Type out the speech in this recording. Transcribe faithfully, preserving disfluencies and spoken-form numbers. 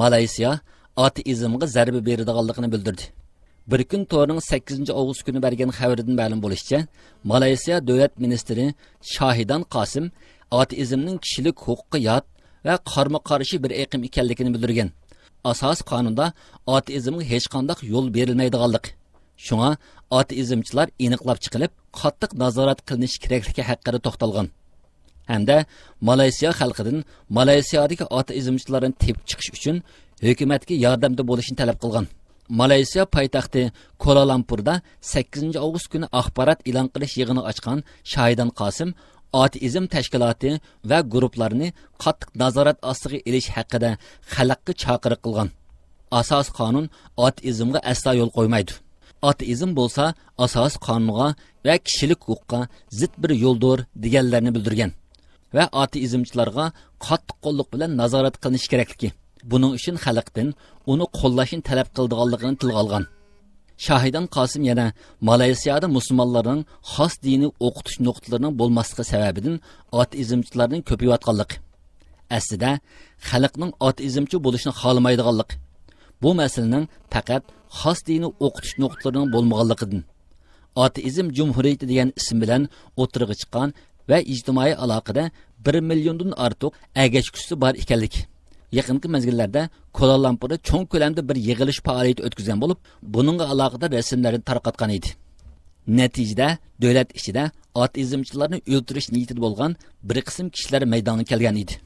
مالايسىيا ئاتېئىزمغا زەربە بېرىدىغانلىقىنى بىلدۈردى. بىر كۈن تورىنىڭ سەككىزىنچى ئاۋغۇست كۈنى بەرگەن خەۋىرىدىن مەلۇم بولۇشىچە، مالايسىيا دۆلەت مىنىستىرى شاھىدان قاسىم ئاتېئىزمنىڭ كىشىلىك ھوقۇققا يات ۋە قارمۇ قارشى بىر ئېقىم ئىكەنلىكىنى بىلدۈرگەن. ئاساسىي قانۇندا ئاتېئىزمغا ھېچقانداق يول بېرىلمەيدىغانلىقى، شۇڭا ئاتېئىزمچىلار ئېنىقلاپ چىقىلىپ، قاتتىق نازارەت قىلىنىشى كېرەكلىكى ھەققىدە توختالغان. ھەمدە مالايسىيا خەلقىدىن مالايسىيادىكى ئاتېئىزمچىلارنى تېپىپ چىقىش ئۈچۈن ھۆكۈمەتكە ياردەمدە بولۇشنى تەلەپ قىلغان. مالايسىيا پايتەختى كولالامپۇردا سەككىزىنچى ئاۋغۇست كۈنى ئاخبارات ئېلان قىلىش يىغىنى ئاچقان شاھىدان قاسىم ئاتېئىزم تەشكىلاتى ۋە گۇرۇپپىلارنى قاتتىق نازارەت ئاستىغا ئېلىش ھەققىدە خەلققە چاقىرىق قىلغان. ئاساسىي قانۇن ئاتېئىزمغا ئەسلا يول قويمايدۇ. ئاتېئىزم بولسا ئاساسىي قانۇنغا ۋە كىشىلىك ھوقۇققا زىت بىر يولدۇر، دېگەنلەرنى بىلدۈرگەن ۋە ئاتېئىزمچىلارغا قاتتىق قوللۇق بىلەن نازارەت قىلىنىشى كېرەكلىكى، بۇنىڭ ئۈچۈن خەلقتىن ئۇنى قوللاشنى تەلەپ قىلىدىغانلىقىنى تىلغا ئالغان. شاھىدان قاسىم يەنە مالايسىيادا مۇسۇلمانلارنىڭ خاس دىنىي ئوقۇتۇش نۇقتىلىرىنىڭ بولماسلىقى سەۋەبىدىن ئاتېئىزمچىلارنىڭ كۆپىيىۋاتقانلىقى، ئەسلىدە خەلقنىڭ ئاتېئىزمچى بولۇشنى خالىمايدىغانلىقى، بۇ مەسىلىنىڭ پەقەت خاس دىنىي ئوقۇتۇش نۇقتىلىرىنىڭ بولمىغانلىقىدىن، ئاتېئىزم جۇمھۇرىيىتى دېگەن ئىسىم بىلەن ئوتتۇرىغا چىققان ۋە ئىجتىمائىي ئالاقىدە بىر مىليوندىن ئارتۇق ئەگەشكۈچىسى بار ئىكەنلىكى، يېقىنقى مەزگىللەردە كولا لامپۇردا چوڭ كۆلەمدە بىر يىغىلىش پائالىيىتى ئۆتكۈزگەن بولۇپ، بۇنىڭغا ئالاقىدار رەسىملەرنى تارقاتقان ئىدى. نەتىجىدە، دۆلەت ئىچىدە ئاتېئىزمچىلارنى ئۆلتۈرۈش نىيىتىدە بولغان بىر قىسىم كىشىلەر مەيدانغا كەلگەن ئىدى.